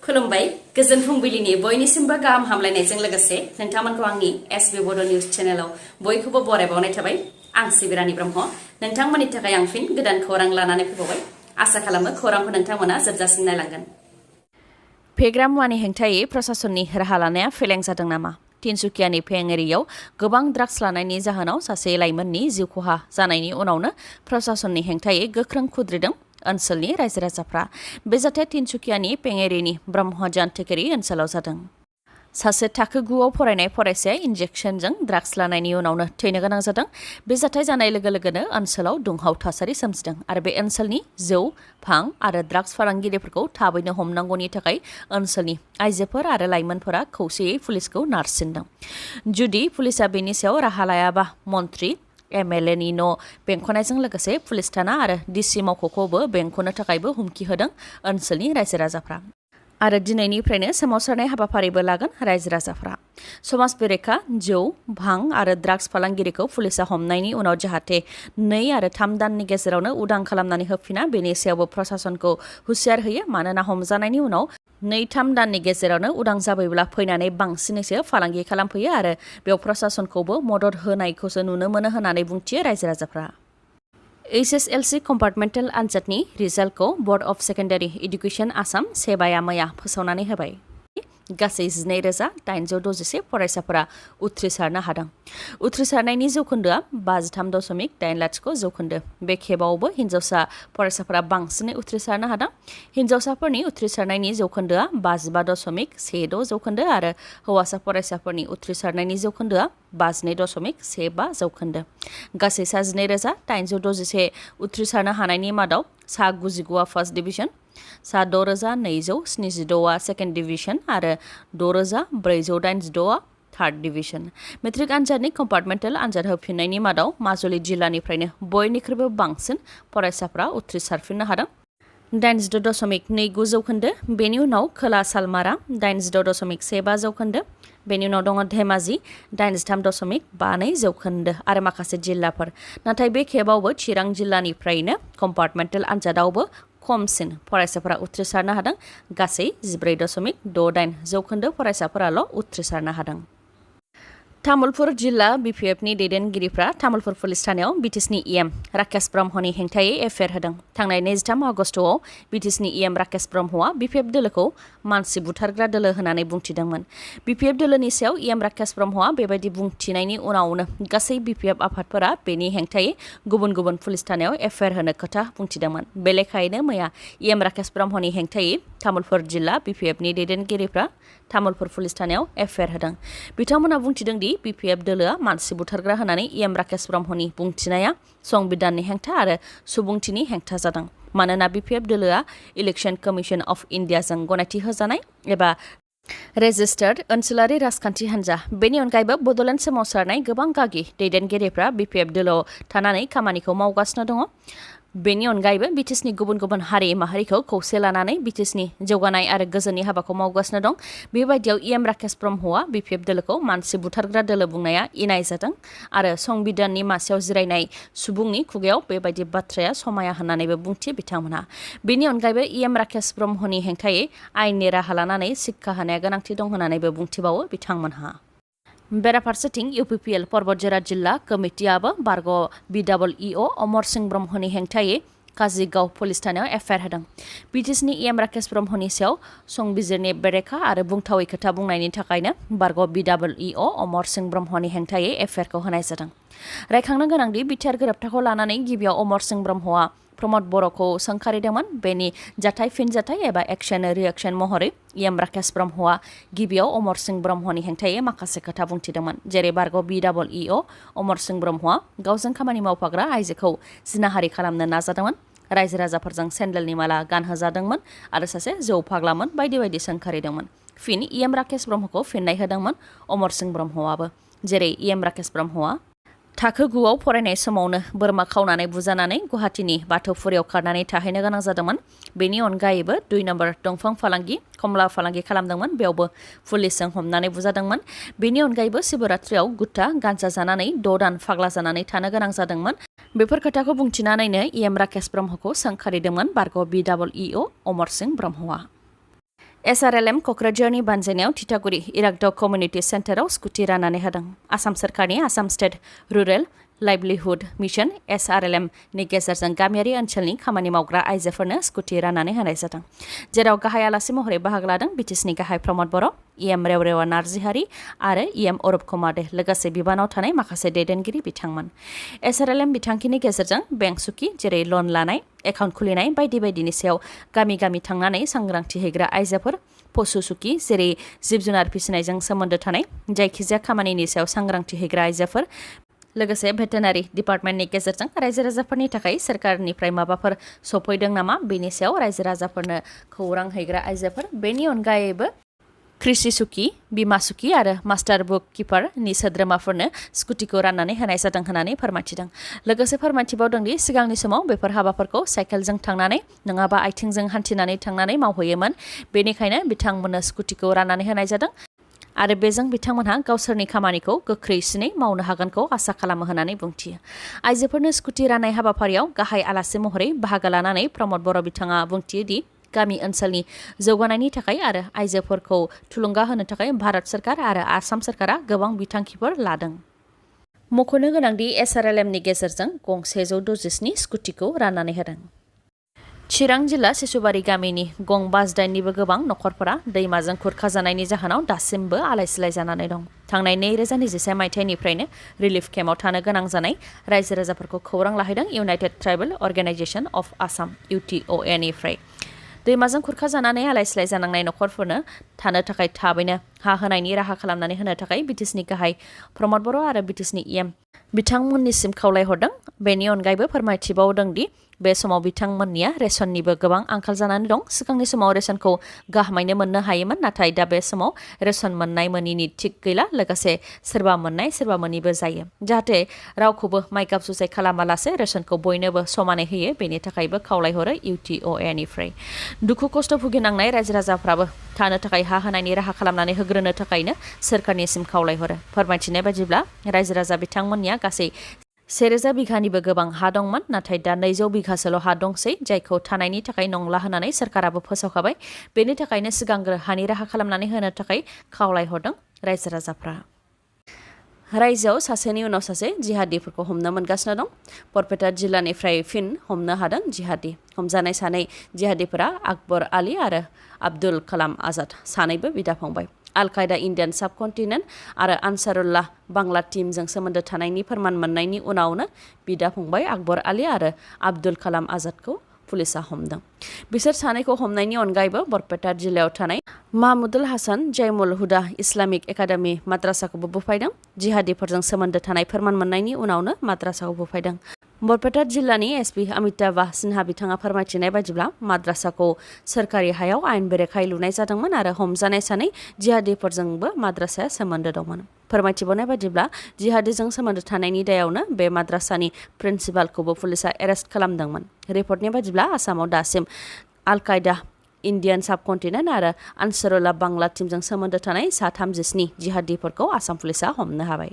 खुलुमबाय गोजोन फुंबिलिनि बयनिसिमबो गाहाम हामलायनायजों लोगोसे नोंथांमोनखौ आंनि एसबी बड निउज चेनेलाव बयखौबो बरायबावनाय थाबाय। आं सिबिरानि ब्रह्म नोंथांमोननि थाखाय आं फिन गोदान खौरां लानानै फैबावबाय। आसा खालामो खौरांखौ नोंथांमोना जोबजासिम नायलांगोन। फेग्रा मुवानि हेंथायै प्रशासननि राहा लानाया फेलें जादों नामा? तिनसुकियानि फेंएरियाव गोबां ड्राग्स लानायनि जाहोनाव सासे लाइमोननि जिउ खहा जानायनि उनावनो प्रशासननि हेंथायै गोख्रों खुद्रिदों ओनसोलनि रायजो राजाफ्रा। बे जाथाया तिनसुकियानि पेंएरिनि ब्रह्मजान टेकेरि ओनसोलाव जादों। सासे थाखो 9आव फरायनाय फरायसाया इन्जेक्सनजों ड्राग्स लानायनि उनावनो थैनो गोनां जादों। बे जाथाय जानाय लोगो लोगोनो ओनसोलाव दुंहाव थासारि सोमजिदों आरो बे ओनसोलनि जौ, भां आरो ड्राग्स फालांगिरिफोरखौ थाबैनो हमनांगौनि थाखाय ओनसोलनि आइजोफोर आरो लाइमोनफोरा खौसेयै पुलिसखौ नारसिनदों। जुदि पुलिसआ बेनि सायाव राहा लायाबा मन्त्रि एमएलएनि न' बेंखनायजों लोगोसे पुलिस थाना आरो डिसि मावख'खौबो बेंखनो थाखायबो हुमखि होदों ओनसोलनि रायजो राजाफ्रा। आरो दिनैनिफ्रायनो सोमावसारनाय हाबाफारिबो लागोन रायजो राजाफ्रा। समाज बेरेखा जौ, भां आरो ड्राग्स फालांगिरिखौ पुलिसआ हमनायनि उनाव जाहाथे 2 आरो 3 दाननि गेजेरावनो उदां खालामनानै होफिना बेनि सायावबो प्रशासनखौ हुसियार होयो। मानोना हमजानायनि उनाव 2-3 दाननि गेजेरावनो उदां जाबोब्ला फैनानै बांसिनैसो फालांगि खालामफैयो आरो बेयाव प्रशासनखौबो मदद होनायखौसो नुनो मोनो होननानै बुंथियो रायजो राजाफ्रा। एसएसएलसी कम्पार्टमेन्टेल आनजादनि रिजाल्टखौ board of secondary education Assam सेबाया मैया फोसावनानै होबाय। गासै 12,861 फरायसाफोरा उथ्रिसारनो हादों। उथ्रिसारनायनि जौखोन्दोआ 53.80 जौखोन्दो। बे खेबावबो हिन्जावसा फरायसाफोरा बांसिनै उथ्रिसारनो हादों। हिन्जावसाफोरनि उथ्रिसारनायनि जौखोन्दोआ 55.16 जौखोन्दो आरो हौवासा फरायसाफोरनि उथ्रिसारनायनि जौखोन्दोआ 52.15 जौखोन्दो। गासै 12,861 उथ्रिसारनो हानायनि मादाव 99आ फार्स्ट डिभिजन, 6,276आ सेकेन्ड डिभिजन आरो 6,486आ थार्ड डिभिजन। मेट्रिक आनजादनि कम्पार्टमेन्टेल आनजाद होफिननायनि मादाव माजुलि जिल्लानिफ्रायनो बयनिख्रुइबो बांसिन फरायसाफ्रा उथ्रिसारफिननो हादों। 86.29 जौखोन्दो। बेनि उनाव खोला सालमारा 86.15 जौखोन्दो। बेनि उनाव दङ धेमाजि 83.52 जौखोन्दो आरो माखासे जिल्लाफोर। नाथाय बे खेबावबो चिरां जिल्लानिफ्रायनो कम्पार्टमेन्टेल आनजादावबो खमसिन फरायसाफोरा उथ्रिसारनो हादों। गासै 14.68 जौखोन्दो फरायसाफोराल' उथ्रिसारनो हादों। तामुलपुर जिल्ला BPFनि दैदेनगिरिफ्रा तामुलपुर पुलिस थानायाव BTSनि EM राकेश ब्रह्मनि हेंथायै FIR होदों। थांनाय 23 आगस्टआव BTSनि EM राकेश ब्रह्मआ BPF दोलोखौ मानसि बुथारग्रा दोलो होननानै बुंथिदोंमोन। BPF दोलोनि सायाव EM राकेश ब्रह्मआ बेबायदि बुंथिनायनि उनावनो गासै BPF आफादफोरा बेनि हेंथायै गुबुन गुबुन पुलिस थानायाव FIR होनो खोथा बुंथिदोंमोन। बे लेखायैनो मैया EM राकेश ब्रह्मनि हेंथायै तामुलपुर जिल्ला BPFनि दैदेनगिरिफ्रा तामुलपुर पुलिस थानायाव FIR होदों। बिथांमोना बुंथिदों दि BPF दोलोआ मानसि बुथारग्रा होननानै EM राकेश ब्रह्मनि बुंथिनाया संबिधाननि हेंथा आरो सुबुंथिनि हेंथा जादों। मानोना BPF दोलोआ इलेक्शन कमिशन अफ इन्डियाजों गनायथि होजानाय एबा रेजिस्टार्ड ओनसोलारि राजखान्थि हान्जा। बेनि अनगायैबो बड'लेण्ड सोमावसारनाय गोबां गागि दैदेनगिरिफ्रा BPF दोलोआव थानानै खामानिखौ मावगासिनो दङ। बेनि अनगायैबो BTSनि गुबुन गुबुन हारि माहारिखौ खौसे लानानै BTSनि जौगानाय आरो गोजोननि हाबाखौ मावगासिनो दं। बेबायदियाव EM राकेश ब्रह्मआ BPF दोलोखौ मानसि बुथारग्रा दोलो बुंनाया इनाय जादों आरो संबिधाननि मासियाव जिरायनाय सुबुंनि खुगायाव बेबायदि बाथ्राया समाया होननानैबो बुंथि बिथांमोनहा। बेनि अनगायैबो EM राकेश ब्रह्मनि हेंथायै आयेननि राहा लानानै शिक्षा होनाया गोनांथि दं होननानैबो बुंथिबावो बिथांमोनहा। बेराफारसेथिं UPPL पर्बतजरा जिल्ला कमिटियाबो बारग' BEEO अमर सिंह ब्रह्मनि हेंथायै काजिगाव पुलिस थानायाव FIR होदों। BTSनि EM राकेश ब्रह्मनि सायाव संबिजिरनि बेरेखा आरो बुंथावै खोथा बुंनायनि थाखायनो बारग' BEEO अमर सिंह ब्रह्मनि हेंथायै FIRखौ होनाय जादों। रायखांनो गोनांदि बिटिआर गोरोबथाखौ लानानै गिबियाव अमर सिंह ब्रह्मआ प्रमद बर'खौ सोंखारिदोंमोन। बेनि जाथाय फिनजाथाय एबा एक्शन रिएक्शन महरै EM राकेश ब्रह्मआ गिबियाव अमर सिंह ब्रह्मनि हेंथायै माखासे खोथा बुंथिदोंमोन। जेरै बारग' BEEO अमर सिंह ब्रह्मआ गावजों खामानि मावफाग्रा आइजोखौ जिनाहारि खालामनो नाजादोंमोन, रायजो राजाफोरजों सेन्देलनि माला गानहोजादोंमोन आरो सासे जौ फाग्लामोन बायदि बायदि सोंखारिदोंमोन। फिन EM राकेश ब्रह्मखौ फिननाय होदोंमोन अमर सिंह ब्रह्मआबो। जेरै EM राकेश ब्रह्मआ थाखो 9आव फरायनाय समावनो बोरमा खावनानै बुजानानै गुवाहाटीनि बाथौफुरियाव खारनानै थाहैनो गोनां जादोंमोन। बेनि अनगायैबो 2 नम्बर दंफां फालांगि कमला फालांगि खालामदोंमोन। बेयावबो पुलिसजों हमनानै बुजादोंमोन। बेनि अनगायैबो शिवरात्रियाव गुट्टा गान्जा जानानै 6 दान फाग्ला जानानै थानो गोनां जादोंमोन। बेफोर खोथाखौ बुंथिनानैनो EM राकेश ब्रह्मखौ सोंखारिदोंमोन बारग' BEEO अमर सिंह ब्रह्मआ। SRLM क'क्राझारनि बानजायनायाव थिथागुरि इरागदाव कमिउनिटि सेन्टाराव स्कुटि राननानै होदों। आसाम सोरखारनि Assam state rural livelihood mission SRLM नि गेजेरजों गामियारि ओनसोलनि खामानि मावग्रा आइजोफोरनो स्कुटि राननानै होनाय जादों। जेराव गाहाय आलासि महरै बाहागो लादों BTSनि गाहाय प्रमद बर', EM रेवरेवा नार्जिहारि आरो EM अरुप कुमार दे लोगोसे बिबानाव थानाय माखासे दैदेनगिरि बिथांमोन। SRLM बिथांखिनि गेजेरजों बेंक सुखि जेरै लन लानाय, एकाउन्ट खुलिनाय बायदि बायदिनि सायाव गामि गामि थांनानै सांग्रांथि होग्रा आइजोफोर, पशु सुखि जेरै जिब जुनार फिसिनायजों सोमोन्दो थानाय जायखिजाया खामानिनि सायाव सांग्रांथि होग्रा आइजोफोर, लोगोसे भेटेनारि डिपार्टमेन्टनि गेजेरजों रायजो राजाफोरनि थाखाय सोरखारनिफ्राय माबाफोर सफैदों नामा बेनि सायाव रायजो राजाफोरनो खौरां हैग्रा आइजोफोर, बेनि अनगायैबो कृषि सुखि, बिमा सुखि आरो मास्टार बुक किपारनि सोद्रोमाफोरनो स्कुटिखौ राननानै होनाय जादों होननानै फोरमायथिदों। लोगोसे फोरमायथिबावदों दि सिगांनि समाव बेफोर हाबाफोरखौ साइकेलजों थांनानै नङाबा आथिंजों हान्थिनानै थांनानै मावहैयोमोन। बेनिखायनो बिथांमोननो स्कुटिखौ राननानै होनाय जादों आरो बेजों बिथांमोनहा गावसोरनि खामानिखौ गोख्रैसिनै मावनो हागोनखौ आसा खालामो होननानै बुंथियो। आइजोफोरनो स्कुटि राननाय हाबाफारियाव गाहाय आलासि महरै बाहागो लानानै प्रमद बर' बिथाङा बुंथियो दि गामि ओनसोलनि जौगानायनि थाखाय आरो आइजोफोरखौ थुलुंगा होनो थाखाय भारत सोरखार आरो आसाम सोरखारा गोबां बिथांखिफोर लादों। मख'नो गोनांदि SRLMनि गेजेरजों गं 126 स्कुटिखौ राननानै होदों। चिरां जिल्ला सिसुबारि गामिनि गं 58निबो गोबां नखरफोरा दैमाजों खुरखाजानायनि जाहोनाव दासिमबो आलाय-सिलाय जानानै दं। थांनाय 2021 मायथाइनिफ्रायनो रिलिफ केम्पआव थानो गोनां जानाय रायजो राजाफोरखौ खौरां लाहैदों United tribal organisation of Assam UTOA निफ्राय। दैमाजों खुरखाजानानै आलाय-सिलाय जानांनाय नखरफोरनो थानो थाखाय थाबैनो हा होनायनि राहा खालामनानै होनो थाखाय BTSनि गाहाय प्रमद बर' आरो BTSनि EM बिथांमोननिसिम खावलायहरदों। बेनि अनगायैबो फोरमायथिबावदों दि बे समाव बिथांमोननिया रेशननिबो गोबां आंखाल जानानै दं। सिगांनि समाव रेशनखौ गाहामैनो मोननो हायोमोन, नाथाय दा बे समाव रेशन मोननाय मोनिनि थिग गैला। लोगोसे सोरबा मोननाय सोरबा मोनिबो जायो। जाहाथे रावखौबो माइगाब जुजाय खालामालासे रेशनखौ बयनोबो समानै होयो बेनि थाखायबो खावलायहरो UTOA निफ्राय। दुखु खस्थ' भुगिनांनाय रायजो राजाफ्राबो थानो थाखाय हा होनायनि राहा खालामनानै होग्रोनो थाखायनो सोरखारनिसिम खावलायहरो। फोरमायथिनाय बायदिब्ला रायजो राजा बिथांमोननिया गासै 1000 बिघानिबो गोबां हा दंमोन, नाथाय दा 200 बिघासोल' हा दंसै, जायखौ थानायनि थाखाय नंला होननानै सोरखाराबो फोसावखाबाय। बेनि थाखायनो सिगांग्रो हानि राहा खालामनानै होनो थाखाय खावलायहरदों रायजो राजाफ्रा। रायजोआव सासेनि उनाव सासे जिहादिफोरखौ हमनो मोनगासिनो दं। बरपेटा जिल्लानिफ्राय फिन हमनो हादों जिहादि। हमजानाय सानै जिहादिफोरा आकबर आली आरो आब्दुल कालाम आजाद, सानैबो बिदा फंबाय। आल कायदा इन्डियान साबकन्टिनेन्ट आरो आनसारुल्लाह बांला टीमजों सोमोन्दो थानायनि फोरमान मोननायनि उनावनो बिदा फंबाय आकबर आली आरो आब्दुल कालाम आजादखौ पुलिसा हमदों। बिसोर सानैखौ हमनायनि अनगायैबो बरपेटा जिल्लायाव थानाय माहमुदुल हासान जायमुल हुदा इस्लामिक एकाडेमि माद्रासाखौबो बुफायदों। जिहादिफोरजों सोमोन्दो थानाय फोरमान मोननायनि उनावनो माद्रासाखौ बुफायदों। बरपेटा जिल्लानि SP अमिताभ सिन्हा बिथाङा फोरमायथिनाय बायदिब्ला माद्रासाखौ सोरखारि हायाव आयेन बेरेखायै लुनाय जादोंमोन आरो हमजानाय सानै जिहादिफोरजोंबो माद्रासाया सोमोन्दो दंमोन। फोरमायथिबावनाय बायदिब्ला जिहादिजों सोमोन्दो थानायनि दायावनो बे माद्रासानि प्रिन्सिपालखौबो पुलिसा एरेस्ट खालामदोंमोन। रिपर्टनि बायदिब्ला आसामाव दासिम आल कायदा इन्डियान साबकन्टिनेन्ट आरो आनसारुल्लाह बांला टीमजों सोमोन्दो थानाय 37 जिहादिफोरखौ आसाम पुलिसा हमनो हाबाय।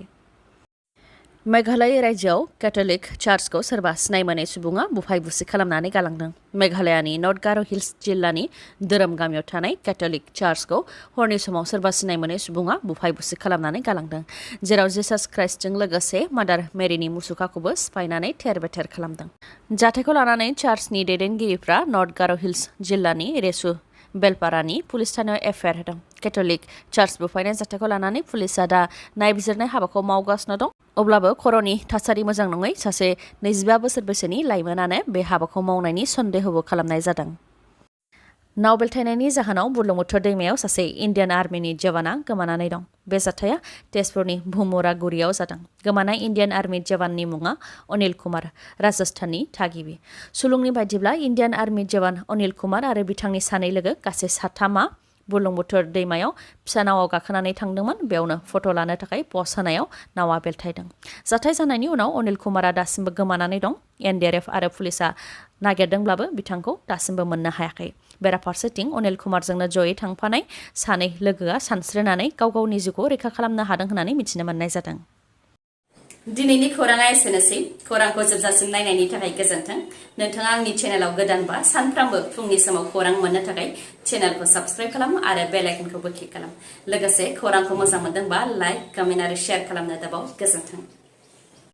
मेघालय रायजोआव केथ'लिक चार्चखौ सोरबा सिनाय मोनै सुबुङा बुफाय बुसि खालामनानै गालांदों। मेघालयानि नर्थ गार' हिल्स जिल्लानि धोरोम गामियाव थानाय केथ'लिक चार्चखौ हरनि समाव सोरबा सिनाय मोनै सुबुङा बुफाय बुसि खालामनानै गालांदों, जेराव जिसास क्राइस्टजों लोगोसे मादार मेरिनि मुसुखाखौबो सिफायनानै थेर बेथेर खालामदों। जाथायखौ लानानै चार्चनि दैदेनगिरिफ्रा नर्थ गार' हिल्स जिल्लानि रेसु बेलपारानि पुलिस थानायाव FIR होदों। केथ'लिक चार्च बुफायनाय जाथायखौ लानानै पुलिसा दा नायबिजिरनाय हाबाखौ मावगासिनो दं। अब्लाबो खर'नि थासारि मोजां नङै सासे 25 बोसोर बैसोनि लाइमोनानो बे हाबाखौ मावनायनि सन्देहबो खालामनाय जादों। नाव बेलथायनायनि जाहोनाव बुरलुंबुथुर दैमायाव सासे इन्डियान आर्मिनि जवाना गोमानानै दं। बे जाथाया तेजपुरनि भुमुरागुरियाव जादों। गोमानाय इन्डियान आर्मि जवाननि मुङा अनिल कुमार, राजस्थाननि थागिबि। सुलुंनि बायदिब्ला इन्डियान आर्मि जवान अनिल कुमार आरो बिथांनि सानै लोगो गासै साथामा बुरलुंबुथुर दैमायाव फिसा नावाव गाखोनानै थांदोंमोन। बेयावनो फट' लानो थाखाय पस्ट होनायाव नावा बेलथायदों। जाथाय जानायनि उनाव अनिल कुमारा दासिमबो गोमानानै दं। NDRF आरो पुलिसा नागिरदोंब्लाबो बिथांखौ दासिमबो मोननो हायाखै। बेराफारसेथिं अनिल कुमारजोंनो जयै थांफानाय सानै लोगोआ सानस्रिनानै गाव गावनि जिउखौ रैखा खालामनो हादों होननानै मिथिनो मोननाय जादों। दिनैनि खौराङा एसेनोसै खौरांखौ जोबजासिम नायनायनि थाखाय गोजोन्थों नोंथाङा आंनि चेनेलाव गोदानबा सानफ्रामबो फुंनि समाव खौरां मोननो थाखाय चेनेलखौ साबस्क्राइब खालाम आरो बेल आइकनखौबो क्लिक खालाम लोगोसे खौरांखौ मोजां मोनदोंबा लाइक कमेन्ट आरो शेयार खालामनो दाबाव गोजोन्थों